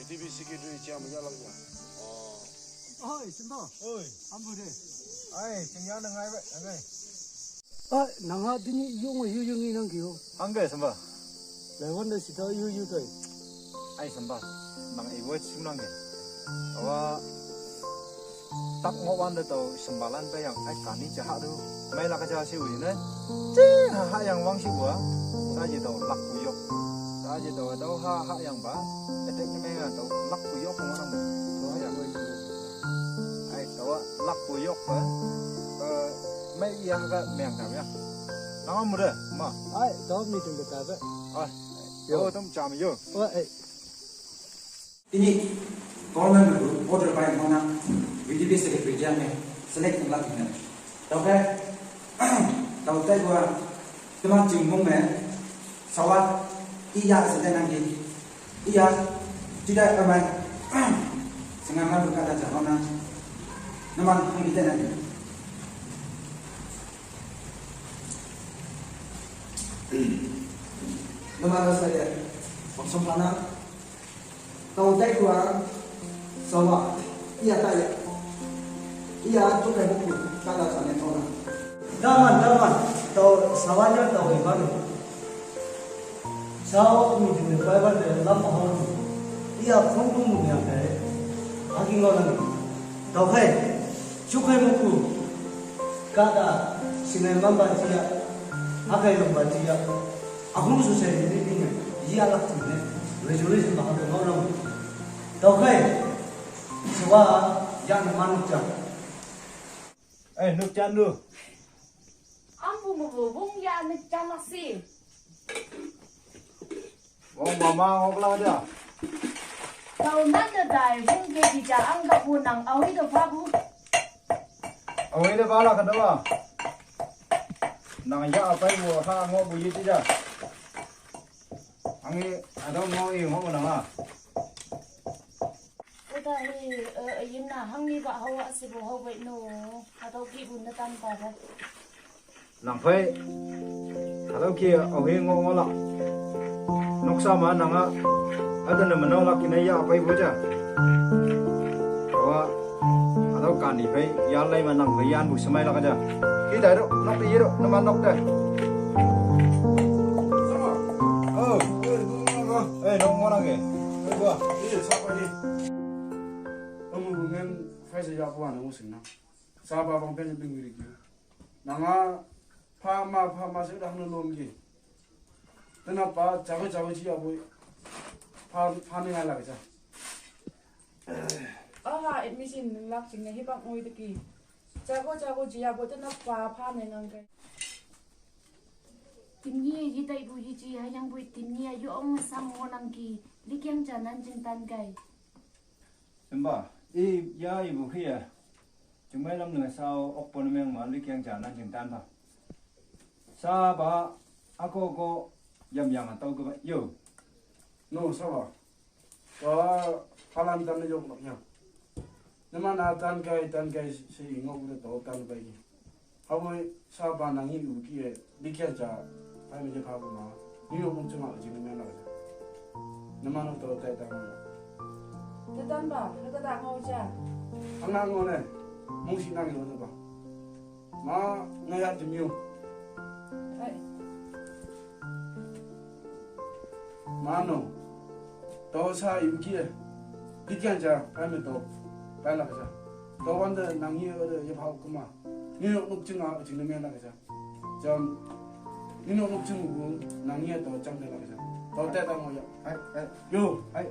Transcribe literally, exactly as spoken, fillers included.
T V secretary jam ya lang ya. Oi, Simba. Oi. Ambu de. Ai, jing ya nang ai ba, nang ai. Ai, nang ha dini yung yu yung nang kiyo. Angge, Simba. Lai wan da sita yu yu tai. Ai, Simba. Nang ai wet sung nang ge. Awa, tak ngo wan da tau Simba lan ba yang ai kani jaha tu. Mai la ka jaha si wi ne. Ci ha ha yang wang si wa. Sa ji tau lak ku yok. Sa ji tau tau ha ha yang ba. Etek ni mai tau lak ku yok ko nang. Tau ha yang. Ai, tau lak ku yok ba. Eh, mai iya ka meng kam ya. Nang mu de, ma. Ai, tau mi tung ka ba. Ai. Yo. Yo, tum jam yo. Wa, ai. Tini government bu order pai mona V D P secretary jam ne select nang la tine. Tau ke, tau tai gua teman jing mong me sawat iya sede nang ki. Iya, tidak teman. Sengang nang buka dah jam mona. Teman hang ide nang ki. Teman rasa ya. Kosong mana? Tau tai gua sawa iya tai ya. Iya tu kai buku kada sana tona. Daman, daman. Tau sawanya tau iban. Sawa mi jumpa iban de lam pahon. Iya pun pun yang kai. Agi ngolan. Tau kai. Chukai muku, kada sinai mamba tia, akai lomba tia, ahun su se ni ni ni, ya lak tu ne, resolution ba hatu no no. Tau kai, sewa, ya na manuk jam. Eh, nuk jam lu. Ambu mu bu, bung ya nuk jam lak si. Wong mama ngok la ja. Tau nan de dai, wong ke di ja ang ka bu nang awi de pa bu. Awi de pa la ka do wa. Nang ya apai bu ha ngok bu yi ti ja. Ang i, adau ngok i ngok nang a. Uta hi, eh, yim na hang ni ba hawa si bu hawa no. Adau ki bu na tan pa da. Nang phai. Hello ki, au hi ngo ngo la. Noksa ma nang a. Ada na mano la ki na ya phai bo ja. Wa. Hello ka ni phai. Ya lai ma nang phai yan bu samai la ka ja. Ki dai ro, nok ti ro, na ma nok dai. Sama. Oh, eh, du ngo ngo. Eh, nok ngo la ke. Eh, dua. Eh, sa pa ni. Amu ngen phai sa ya bu na ngo sing na. Sa ba bang phai bing ri ki. Nang a pha ma, pha ma se dang no lom ki. Tena pa, jago, jago ji abo. Pha, pha ne ngai la ja. Aha, admission lak jing ne hi bak ngoi de ki. Jago, jago ji abo tena pa, pha ne ngang kai. Tim ni yi dai bu hi ji, ha yang bu tim ni a yu ong sam ngo nang ki. Li kiang ja nan jing tan kai. Simba, i ya i bu hi ya. Jumai lam ngai sao ok pon meng ma li kiang ja nan jing tan ba. Sa ba, ako ko, yam yang a tau ke ba, yo. No, sa ba. Ka halan tan yo ko ya. Nama na tan kai, tan kai si ngo ko to tan bai ki. Hawai sa ba nang hi u ki e, li kiang ja, pai me je pa ko ma. Ni yo mong chuma jing me na ja. Nama no to tai ta ma. Te tan ba, ha ka da ngo ja. Ang na ngo ne, mong si nang yo ba. Ma, nga ya ti miu. Hai. Ma no. To sa yu ki e. Di kian ja, kai me to. Kai la ka ja. To wan de nang ye de ye phao kuma. Ni no nuk ching a, ching ne me la ka ja. Jam. Ni no nuk ching bu, nang ye to chang de la ka ja. To te ta mo ya. Hai, hai. Yo. Hai.